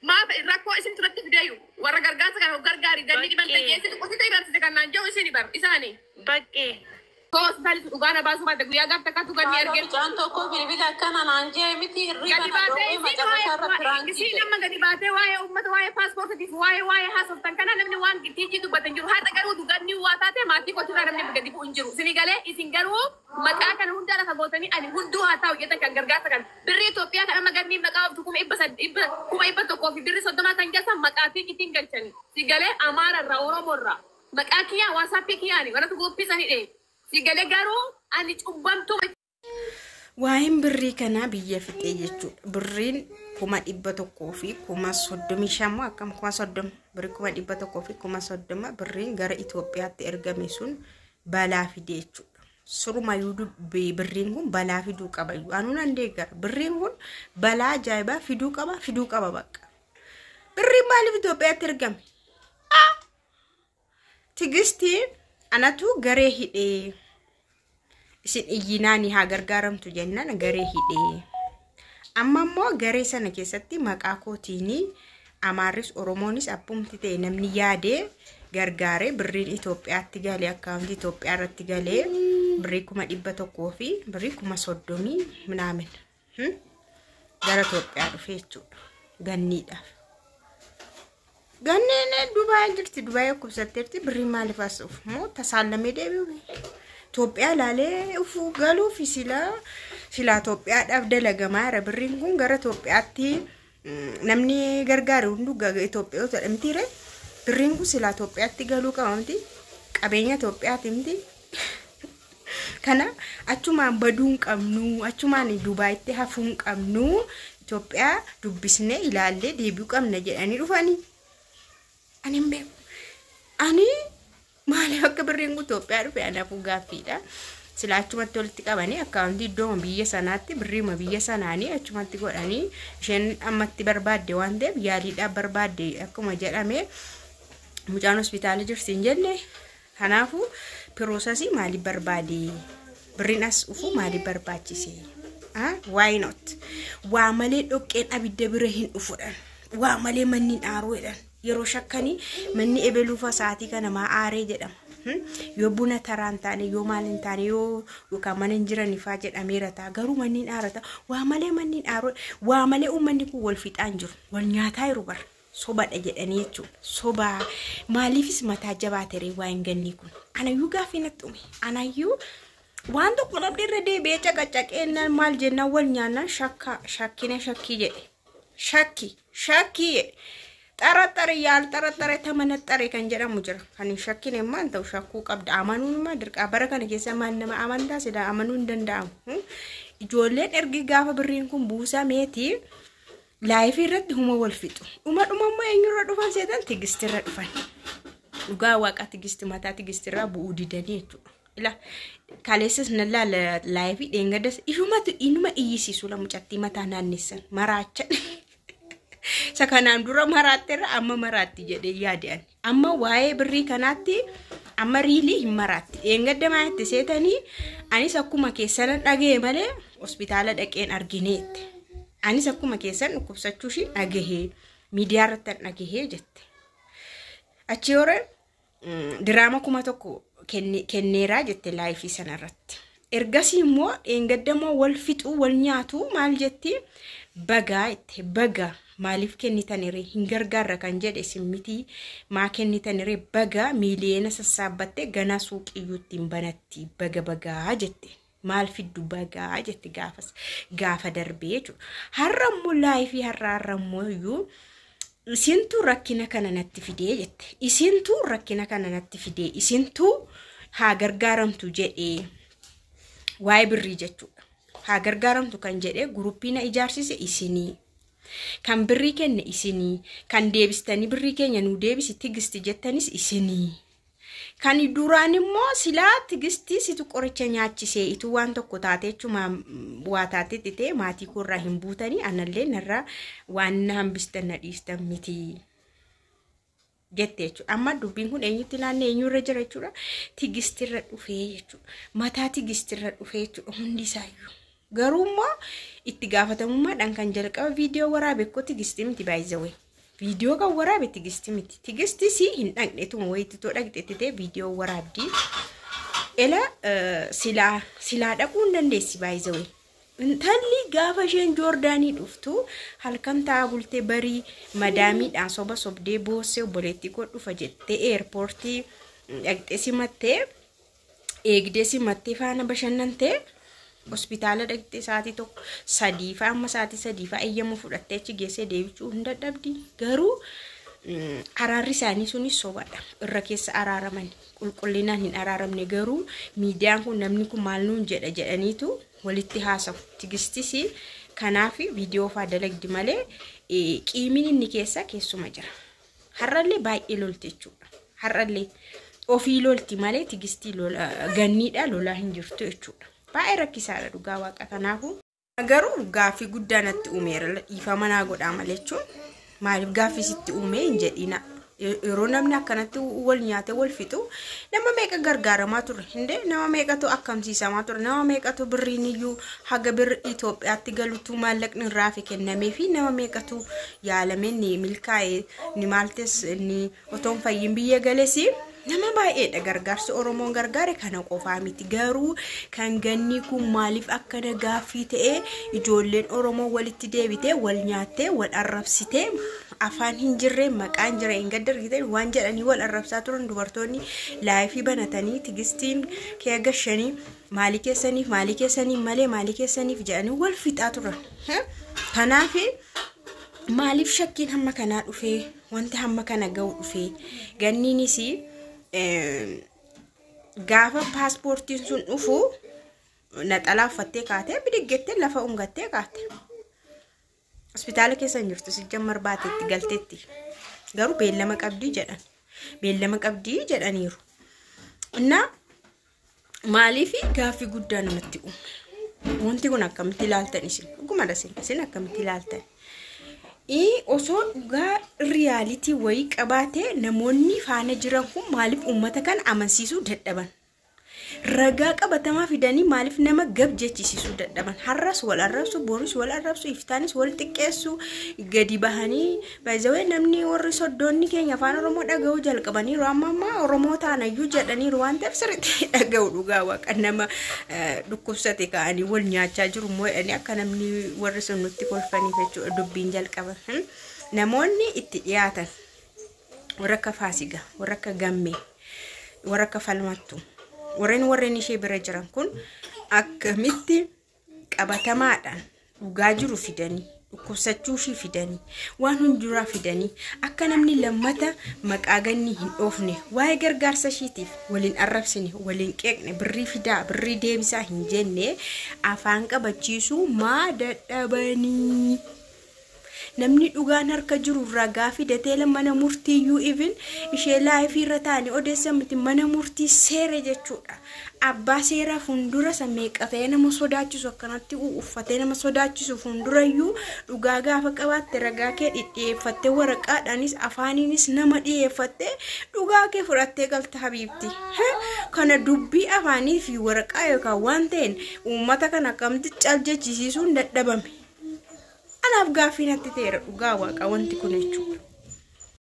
Maaf rakkoo isin turatti fideeyu warra gargaarsa kana gargaari ganni dhibamte Bakkee. geessitu qotite dhibamsise kan naan jiru isin bar isaani. Baqqee. Koo hospitaalli dhugaa na baasuu baate guyyaa gaaf takkatu ganni Maaloo argee. mucaan tokko bilbila akkana naan jee miti hirriba Gadi na baatee dhoowwee isiin macarrashaa irra waa'ee piraankii isiin jedhe. amma gadi baatee waa'ee uummata, waa'ee paaspoortiitiif, waa'ee haasoftan kana namni waan tiijii dubbatan jiru. Haadha garuu ganni waa taate maatii kotirraa namni gadi bu'u hin jiru. Isin galee isin garuu maqaa kana hundaa lafa gootanii ani hunduu haa ta'u jettan kan gargaarsa kan birrii Itoophiyaa kan amma ganni maqaa oftu 130,000 fi birrii 30 kan jalsan maqaa tiijiitiin galchani. Si galee Amaara irraa, Oromoo irraa maqaa kiyyaa WhatsAppii kiyyaani warra guuppii sani dhee. Si galee garuu ani cubbamtuu. Waa'een birrii kanaa biyya fixee jechuudha. Birriin 135,000 moo akkam, 30,000, birrii 130,000 birriin gara Itoophiyaatti ergame sun balaa fide jechuudha. Surumayyuu dubbii birriin kun balaa fiduu qaba iyyuu. Anuu nan deeggara. Birriin kun balaa ajaa'ibaa fiduu qaba, fiduu qaba bakka. Birriin maaliif Itoophiyaatti ergame? Tigistiin anatu garee hidhee isin iyyinaanii haa gargaaramtu jennaan garee hidhee. Amma immoo garee sana keessatti maqaa kootiini Amaarris Oromoonis abbumti ta'e namni yaadee gargaaree birriin Itoophiyaatti galee, akkaawuntii Itoophiyaa irratti galee, birrii 100,000 fi birrii 30,000 minaamin gara Itoophiyaa dhufe jechuudha ganniidhaaf. Ganneen Dubaay jirti, Dubaay dhukkubsatteerti, birrii maaliif as dhufu moo tasaallamee deebi'u? Itoophiyaa ilaalee ufuu galuuf silaa silaa Itoophiyaadhaaf dalagamaa jira. Birriin kun gara Itoophiyaatti namni gargaaru hunduu Itoophiyoota mitiire. Birriin kun silaa Itoophiyaatti galuu qaba miti. Qabeenya Itoophiyaati miti. Kana achumaan baduu hin qabnu, achumaan Dubaayitti hafuu hin qabnu, Itoophiyaa dubbisnee ilaallee deebi'uu qabna jedhanii dhufanii. Ani hin beeku. Ani maaliif akka birriin kun Itoophiyaa dhufe anaafuu gaaffiidha. Sila achumatti walitti qabanii akkaawuntii iddooma biyya sanaatti birriima biyya sanaanii achumatti godhanii isheen ammatti barbaadde waan ta'eef yaaliidhaaf barbaadde akkuma jedhame mucaan hospitaala jirti hin jenne. Kanaafuu processii maaliif barbaade? Birriin as dhufu maaliif barbaachise? Why not? Waa malee dhoqqeen abidda bira hin dhufudhan. Waa malee manni hin aaruu jedhan. Yeroo shakkanii manni ebeluufa sa'aatii kana maa aaree jedhama. Yoo buna taraa hin taane, yoo maal hin taane, yoo yookaan mana hin jiranifaa jedhameera ta'a. Garuu manni hin aarata. Waa malee manni hin aaruu. Waa malee uummanni kun wal fixaa hin jiru. Wal nyaataa jiru bara. Sobadha jedhanii jechuudha. Sobaa maaliifis mataa jabaatere waa hin ganni kun. Anayyuu gaaffii natti uume. Anayyuu waan tokko namni irra deebi'ee caqacaqee maal jennaan wal nyaannaan shakka shakkina shakkii jedhe. Shakki shakkii jedhe. Xaraxare yaal xaraxare tamanaxare kan jedhamu jira. Kan hin shakkine immoo hin ta'u, shakkuu qabda. Amanuun immoo dirqaa bara kana keessa maal nama amantaa silaa amanuu hin danda'amu. Ijoolleen ergi gaafa birriin kun buusameeti liveii irratti huma wal fixu. Dhuma dhuma immoo eenyurra dhufan seetan? Tigistirra dhufan. Dhugaa waaqa Tigisti mataa Tigistirraa bu'uu didanii jechuudha. Ila kaleessas na laala liveii dheengaddas ishumatu inuma iyyisiisu la mucattii mataa naannessan maraachan. Isa kanaan dura maraatterra amma maraatti jedhee yaade ani. Amma waa'ee birrii kanaatti amma really hin maraatti. Dheengadda maalitti seetanii anis akkuma keessanan dhaga'e malee hospitaala dhaqeen argineette. Anis akkuma keessan dhukkubsachuu ishii dhagahee miidiyaa irratti dhagahee jette. Achi yeroo diraama 1000 kenneeraa jette liveii sanarratti. Ergasii immoo dheengadda immoo wal fixuu wal nyaatu maal jetti, bagaa itti baga maaliif kennitaniree, hin gargaarra kan jedhe isin miti, maa kennitaniree, baga miiliyoona sassaabbatte ganaa suuqiyyuu ittiin banatti, baga bagaa jette. Maal fiddu bagaa jette gaafas gaafa darbee jechuudha. Har'a immoo liveii har'a immoo iyyuu isintu rakkina kana natti fidee jette. Isintu rakkina kana natti fidee, isintu haa gargaaramtu jedhee waa'ee birrii jechuudha. Haa gargaaramtu kan jedhee groupii na ijaarsise isinii. Kan birrii kenne isinii. Kan deebistanii birrii keenya nuu deebisi Tigisti jettanis isinii. Kan duraan immoo silaa Tigistii situ qoricha nyaachisee ituu waan tokko taate jechuudha, waa taatetti ta'e maatii koorraa hin buutanii, anallee narraa waan na hambistan na dhiistan miti jette jechuudha. Amma dubbiin kun eenyutti naannoo eenyurra jira jechuudha. Tigistirra dhufee jechuudha. Mataa Tigistirra dhufee jechuudha hundi isaayyuu. Garuu immoo itti gaafatamummaadhaan kan jalqaba viidiyoo waraabe koo Tigistii miti baay'izawee. Viidiyoo kan waraabe Tigisti miti. Tigistis hin dhaqneetuma wayititoo dhaqxeetti ta'e viidiyoo waraabdi. Ela silaa silaa dhaquu hin dandeessi baay'izawee. Intalli gaafa isheen Joordaanii dhuftu halkan taa'aa bultee barii madaamiidhaan soba sobdee boossee obboleettii koo dhufa jettee eerpoortii dhaqxee simattee eegdee simattee faana bashannantee hospitaala dhaqxee sa'aatii 1 3 fa'a amma sa'aatii 3 fa'a eeyyama fudhattee achi geessee deebichuu hin dadhabdi. Garuu araarri isaanii sunis sobadha. Irra keessa araaraman qulqullinaan hin araaramne garuu miidiyaan kun namni kun maal nuun jedha jedhaniitu walitti haasawu. Tigistis kanaaf viidiyoo faa dalagdi malee qiimiin inni keessa keessuma jira. Har'allee baay'ee lolti jechuudha. Har'allee ofii lolti malee Tigistii ganniidha lolaa hin jirtu jechuudha. Baay'ee rakkisaadha dhugaa waaqa kanaafuu. Garuu gaaffii guddaa natti uumeera dhiifama naa godhaa malee jechuun maaliif gaaffii sitti uumee hin jedhina. Yeroo namni akkanatti wal nyaatee wal fixu nama meeqa gargaaramaa ture hindee nama meeqatu akkamsiisamaa ture nama meeqatu birriin iyyuu haga birri Itoophiyaatti galutu maallaqni irraa fi kennamee fi nama meeqatu yaalamee ni milkaa'e ni maaltes ni otoon fayyin biyya galesi nama baay'eedha gargaarsi Oromoon gargaare kana qofaa miti garuu kan ganni kun maaliif akkana gaaffii ta'ee ijoolleen Oromoo walitti deebitee wal nyaattee wal arrabsitee afaan hin jirre maqaa hin jirre hin gaddargite waan jedhanii wal arrabsaa turan dubartoonni laayifii banatanii Tigistiin kee gashanii maalii keessaniif maalii keessaniif malee maalii keessaniif jedhanii wal fixaa turan. Kanaaf maaliif shakkiin hamma kanaa dhufee wanti hamma kana ga'u dhufee ganniinis gaafa paaspoortiin sun dhufu naxalaa uffattee kaatee bidiggettee lafa ungattee kaate. Hospitaala keessa hin jirtu sijjammar baateetti galteetti. Garuu beellama qabdii jedhan. Beellama qabdii jedhaniiru. Innaa maaliif gaaffii guddaa namatti uume? Wanti kun akkamitti ilaaltan isin? Dhugumadha isin. Isin akkamitti ilaaltan? Osoo dhugaa riyaalitii wayii qabaatee namoonni faana jiran kun maaliif uummata kana amansiisuu dadhaban? Ragaa qabatamaa fidanii maaliif nama gab jechisiisuu dadhaban? Har'as wal arrabsu, borus wal arrabsu, iftaanis wal xiqqeessu, gadi bahanii baay'ee namni warri soddoonni keenya afaan Oromoo dhaga'uu jalqabaniiru amma ammaa Oromoo taanayyuu jedhaniiru waan ta'eef sirriitti dhaga'u dhugaa waaqa nama dhukkubsate ka'anii wal nyaachaa jiru immoo jedhanii akka namni warri sun nutti kolfaniif jechuudha dubbiin jalqaban. Namoonni itti dhiyaatan warra akka Faasigaa, warra akka Gammee, warra akka Falmattuu, warreen ishee bira jiran kun akkamitti qabatamaadhaan dhugaa jiru fidanii dhukkubsachuu ishii fidanii waan hunduraa fidanii akka namni lammata maqaa ganni hin dhoofne waa'ee gargaarsa ishiitiif waliin arrabsine waliin qeeqne birrii fidaa birrii deebisaa hin jenne afaan qabachiisuu maa dadhabanii. Namni dhugaan harka jiru ragaa fidatee mana murtiiyyuu even ishee laayifii irra taa'anii odeessan miti mana murtii seera jechuudha. Abbaa seeraa fuuldura isa meeqa ta'ee nama sodaachisu akkanatti uffatee nama sodaachisu fuuldurayyuu dhugaa gaafa qabaatte ragaa kee dhidhiyeeffattee waraqaadhaanis afaaniinis nama dhiyeeffattee dhugaa kee fudhattee galta habiibti. Kana dubbii afaanii fi waraqaa yookaan waan ta'een uummata kana akkamitti cal jechisiisuun dadhabame. Anaaf gaaffii natti ta'eera dhugaa waaqa wanti kun jechuudha.